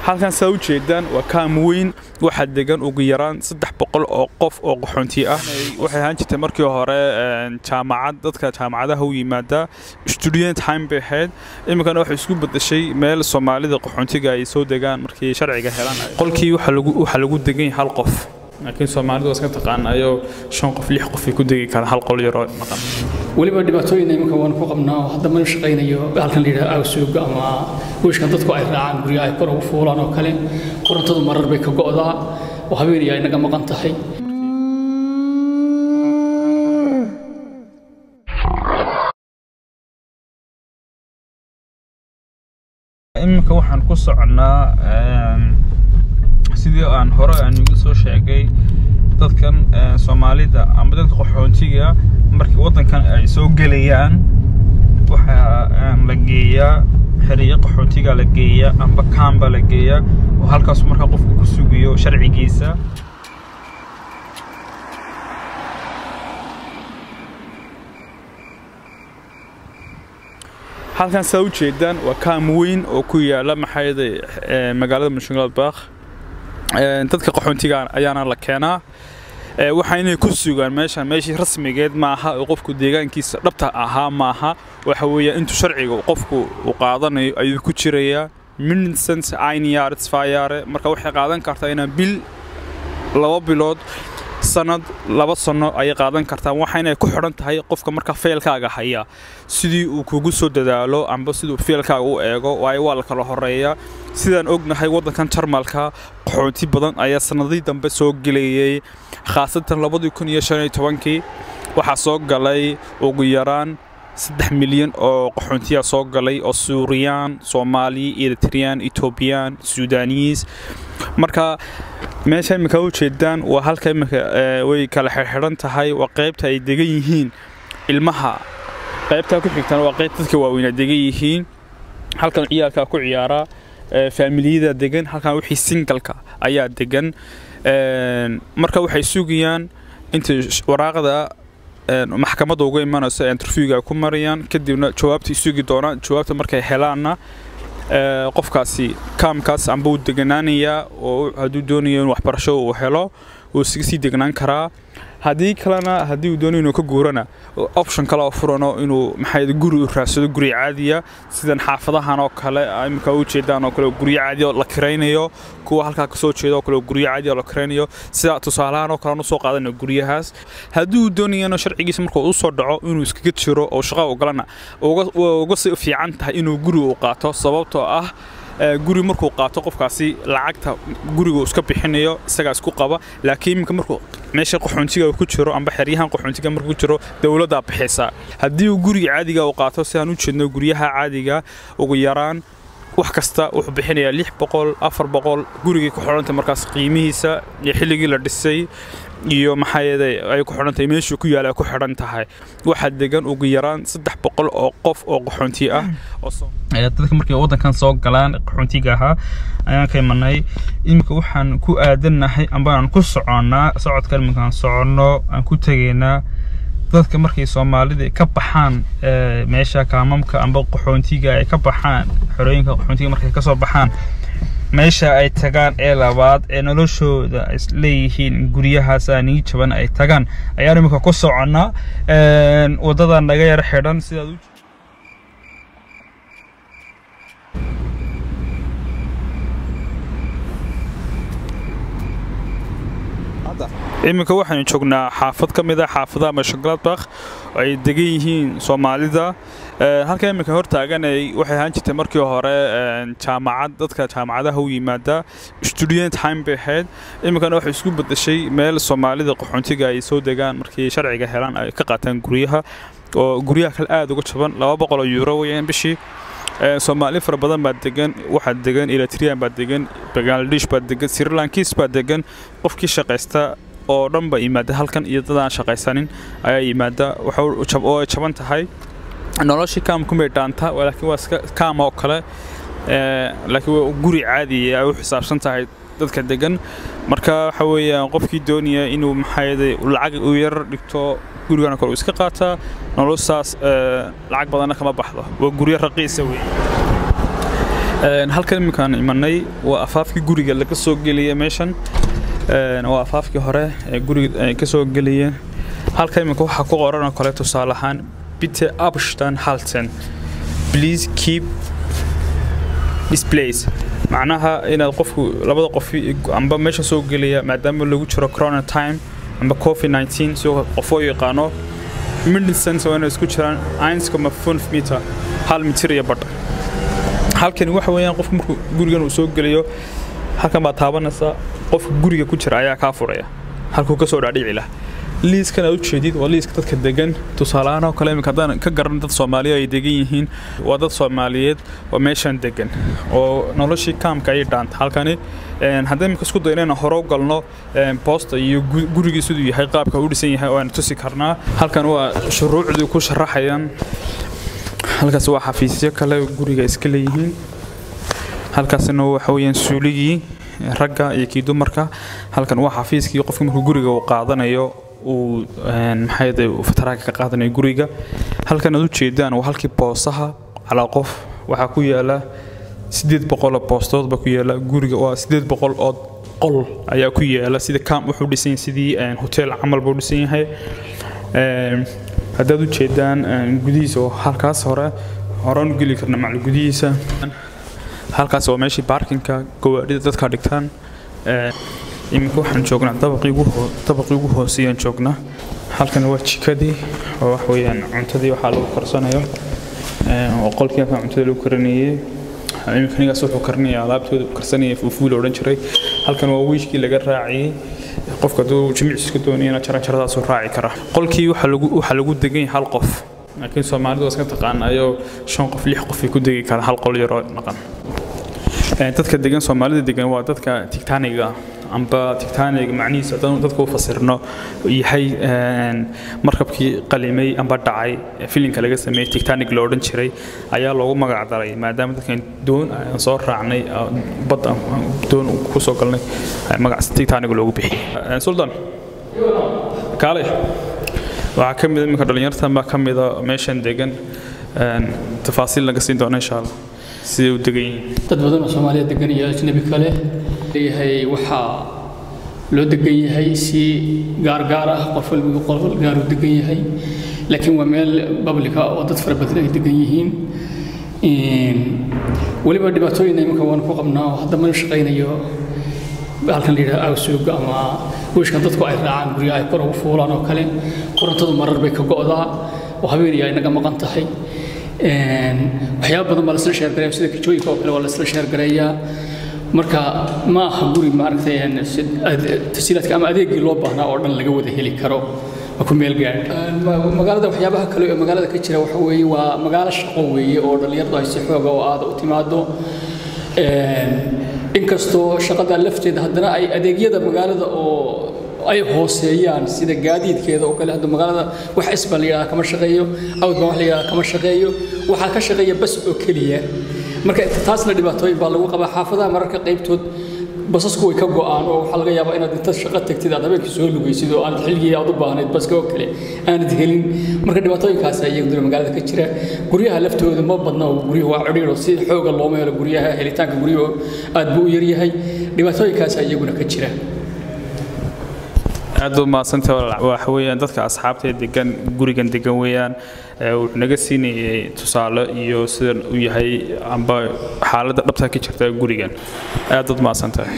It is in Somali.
Halkan saa u jeedaan waa kaam weyn, waxaa degan ugu yaraan 300 oo qof oo qaxoonti ah. Waxay ahaan jirtay markii hore jaamacad, dadka jaamacadaha u yimaada student time bay ahayd. Iminkana waxay isku bedeshay meel Soomaalida qaxoontiga ay soo degaan markii sharciga helaan. Qolkii waxaa lagu degan yahay hal qof, laakiin Soomaalidu waa iska taqaanayo 5 qof 6 qof ay ku degi karaan hal qol yar oo maqan. Weliba dhibaatooyin iminka waan ku qabnaa oo hadda mana shaqaynayo halkan la yidhaha awsuuga ama wiishkan dadku ay raacaan guryaha ay kor ugu fuulaan oo kale. Korontadu marar bay ka go'daa oo habeenaya ay naga maqan tahay. Iminka waxaan ku soconnaa sidii aan hore aan igu soo sheegay, dadkan Soomaalida ama dadka qaxoontiga markii waddankan ay soo gelayaan waxaa la geeyaa xeryo qaxoontiga la geeyaa amba kaamba la geeyaa, oo halkaas markaa qofku ku sugayo sharcigiisa. Halkan saa u jeedaan waa kaam weyn oo ku yaala maxayday magaalada Mönchengladbach. Dadka qaxoontiga ayaana la keenaa, waxa inay ku sugaan meeshan. Meeshii rasmigeed maaha oo qofku deegaankiisa dhabta ahaa maaha. Waxa weeye intuu sharciga qofku uu qaadanayo ayuu ku jirayaa mindestens ein Jahr, zwei Jahre. Marka waxay qaadan kartaa inaan bil, 2 bilood, sanad, 2 sano ayay qaadan kartaa. Waxayna ku xidhan tahay qofka marka feelkaaga haya sidii uu kugu soo dadaalo amba siduu feelkaaga u eego, waayo waa la kala horeeyaa. Sidaan ognahay waddankan Jarmalka qaxoonti badan ayaa sanadihii dambe soo gelayay, khaasatan 2015kii waxaa soo galay ugu yaraan 3 milyan oo qaxoontiya soo galay, oo Suuriyaan, Soomaali, Eritreyaan, Etoobiyaan, Suudaniis. Marka meesha iminka u jeedaan waa halka iminka way kala xirxiran tahay, waa qaybta ay degan yihiin ilmaha, qaybta ku xigtana waa qayb dadka waaweyn ay degan yihiin. Halkan ciyaalka ku ciyaara, faamiliyada degan, halkan wixii single-ka ayaa degan. Marka waxay sugayaan inta waraaqda maxkamadda uga imanayso, interviewga ku marayaan, kadibna jawaabta sugi doonaan. Jawaabta markay helaanna qofkaasi kaamkaas amba uu deganaanayaa, oo hadduu doonayo in waxbarasho uu helo wuu isaga sii degnaan karaa. Haddii kalena, haddii uu doonayo inuu ka guurana, option kale oo furano inuu maxay guri u raadsado, guri caadiya sidan xaafadahan oo kale iminka u jeedaan oo kale, guryo caadi oo la kiraynayo, kuwa halkaa ka soo jeeda oo kale guryo caadi oo la kiraynayo, sida tusaalahan oo kale aan usoo qaadanayo guryahaas. Haddii uu doonayana sharcigiisa markuu u soo dhaco inuu iskaga jiro oo shaqo u galana, uga sii fiican tahay inuu guri u qaato, sababtoo ah guri markuu qaato qofkaasi lacagta guriga uu iska bixinayo isagaa isku qaba. Laakiin iminka markuu meesha qaxoontiga ku jiro amba xeryahan qaxoontiga markuu ku jiro, dowladdaa bixisa. Haddii uu guriga caadiga u qaato, sidaan u jeedno guryaha caadiga ugu yaraan wax kasta wuxuu bixinayaa 600, 400 gurigii ku xidhantay markaas qiimihiisa iyo xilligii la dhisay iyo maxaa yeelay ay ku xidhantahay meeshuu ku yaala ku xidhan tahay. Waxaa degan ugu yaraan 300 oo qof oo qaxoonti ah. Dadka markay waddankan soo galaan qaxoontiga ahaa ayaan ka imanay. Iminka waxaan ku aadanahay amba aan ku soconnaa socodkan iminkaan soconno aan ku tegaynaa dadka markay Soomaalida ka baxaan meesha kaamamka amba qaxoontiga ay ka baxaan, xerooyinka qaxoontiga markay ka soo baxaan, meesha ay tagaan ee labaad ee noloshooda ay leeyihiin guryahaas nii jaban ay tagaan ayaan iminka ku soconnaa. Waddada naga yar xidhan sidaad u iminka waxaynu joognaa xaafad ka mid ah xaafadaha Mönchengladbach oo ay degan yihiin Soomaalida. Halka iminka hortaaganay waxay ahaan jirtay markii hore jaamacad, dadka jaamacadaha u yimaada student time bay ahayd. Iminkana waxay isku bedeshay meel Soomaalida qaxoontiga ay soo degaan markii sharciga helaan ay ka qaataan guryaha, oo guryaha kale aad uga jaban, 200 euro weeyaan bishii. Soomaali fara badan baa degan, waxaa degan Eritrean baa degan, Bangladesh baa degan, Sri Lankis baa degan. Qofkii shaqaysta oo dhan ba yimaada halkan iyo dad aan shaqaysanin ayaa yimaada. Waxa oo ay jaban tahay noloshii kaamku may dhaanta, laakiin waa iska kaam oo kale, laakiin waa guri caadi ay u xisaabsan tahay dadka degan. Marka waxa weeyaan qofkii doonaya inuu maxay lacag u yar dhigto gurigana kale uu iska qaataa, noloshaas lacag badanna kama baxdo, waa guryo raqiisa weeye. Halkan iminkaan imanay waa afaafkii guriga laga soo geliyay meeshan. Waa afaafkii hore ee guriga ay ka soo geliyeen. Halkan iminka waxaa ku qoran oo kale tusaale ahaan "Bitte Abstand halten, please keep this place", macnaha inaad qofku labada qof amba meesha soo gelaya, maadaama lagu jiro corona time amba COVID-19 si qof oo yaqaano, mindestens waa inay isku jiraan 1,5 meter, 1 mitir iyo badh. Halkani waxa weeyaan qofku markuu gurigan uu soo gelayo, halkan baad taabanaysaa, qofka guriga ku jira ayaa kaa furaya halkuu ka soo dhaadhici laha. Liiskan aad u jeedid waa liiska dadka degan. Tusaale ahaan oo kale iminka haddaan ka garan dad Soomaaliya ay degan yihiin, waa dad Soomaaliyeed oo meeshan degan oo noloshii kaamka ay dhaanta halkani. Haddii iminka isku dayo inaynu hore u galno boosta iyo gurigii siduu yahay, qaabka u dhisan yahay, oo aynu tusi karnaa. Halkan waa shuruucdii ku sharaxayaan. Halkaas waa xafiisyo kale guriga iska leeyihiin. Halkaasina waxa weeyaan suuligii ragga iyo kii dumarka. Halkan waa xafiiskii qofka markuu guriga uu qaadanayo uu maxay Vertrag-ga ka qaadanayo guriga. Halkan aad u jeedaan waa halkii boosaha. Calaa qof waxaa ku yaala 800 oo boostood baa ku yaala guriga. Waa 800 oo qol ayaa ku yaala. Sida kaam wuxuu dhisan yahay, sidii hotel camal buu dhisan yahay. Haddaad u jeedaan gudihiisa oo halkaas hore horaan u geli karna maclu gudihiisa. Halkaas waa meeshii parking-ka gawaadhida dadka dhigtaan. Iminka waxaan joognaa dabaqii ugu hooseeyaan joognaa. Halkan waa jikadii oo wax weeyaan cuntadii waxaa lagu karsanayo, oo qolkii halkan cuntada lagu karinayay. Iminka nigaas wuxuu karinaya alaabtooda karsanaya, fuufuul odhan jiray. Halkan waa wiishkii laga raaciyey. Qofka hadduu jimicsiska doonayana jaranjaradaasuu raaci karaa. Qolkii waxaa lagu degan yahay hal qof, laakiin Soomaalidu waa iska taqaanayo, shan qof, lix qof ay ku degi karaan hal qol yaroo dhaqan. Dadka degan, Soomaalida degan, waa dadka Titaniga amba Titanic macnihiisa haddaan dadka u fasirno yahay markabkii qalimay amba dhacay, filimka laga sameeyey Titanic la odhan jiray ayaa loogu magac daray, maadaama dadkan doon aan soo raacnay, badda doon ku soo galnay, magac Titanic loogu bixiyey. Sultan kaalay, waxaa ka mid iminka dhalinyartan baa ka mida meeshan degan, tafaasiil laga siin doona insha Allah siday u degan yihiin. Dad badan oo Soomaaliya degan iyo ajnabi kale leeyahay. Waxaa loo degan yahay si gaar gaar ah, qof walba qol gaar u degan yahay, laakiin waa meel public ah oo dad fara badan ay degan yihiin. Weliba dhibaatooyin iminka waan ku qabnaa oo hadda mana shaqaynayo halkan la yidhaha Aufzug ama wiishkan dadku ay raacaan guryaha ay kor ugu fuulaan oo kale. Korontadu marar bay ka go'daa oo habeenaya ay naga maqan tahay. Waxyaabo badan baa laisla share gareeya, sida kijooyinka oo kale waa laisla share gareeyaa. Marka ma aha guri maaragtay tasiilaadka ama adeegii loo baahnaa oo dhan laga wada heli karo, waa ku meel gaadh. Magaalada waxyaabaha kale ee magaalada ka jira waxa weeye waa magaalo shaqo weeye oo dhallinyaradu ay si xooga oo aada u timaado. Inkastoo shaqada lafteeda haddana ay adeegyada magaalada oo ay hooseeyaan, sida gaadiidkeeda oo kale. Hadda magaalada wax isba la yidhahda kama shaqeeyo, awdba wax la yidhahda kama shaqeeyo, waxaa ka shaqeeya bas oo keliya. Marka taasna dhibaatooyin baa lagu qabaa. Xaafadaha mararka qaybtood basasku way ka go'aan oo waxaa laga yaabaa inaad intaad shaqo tagtid aad habeenkii soo lugaysid oo aanad xilligii aad u baahnayd baska oo kale aanad helin. Marka dhibaatooyinkaas iyaguna magaalada ka jira. Guryaha laftooda ma badna oo guryuhu waa cidhiidh oo si xooga looma helo guryaha, helitaanka guryuhu aad buu u yaryahay. Dhibaatooyinkaas iyaguna ka jira. Aad u mahadsantahay walaal. Waxa weeyaan dadka asxaabta ee degan gurigan degan weeyaan. Wuxuu naga siinayay tusaale iyo sidan uu yahay amba xaaladda dhabta ka jirta gurigan. Aad u mahadsantahay.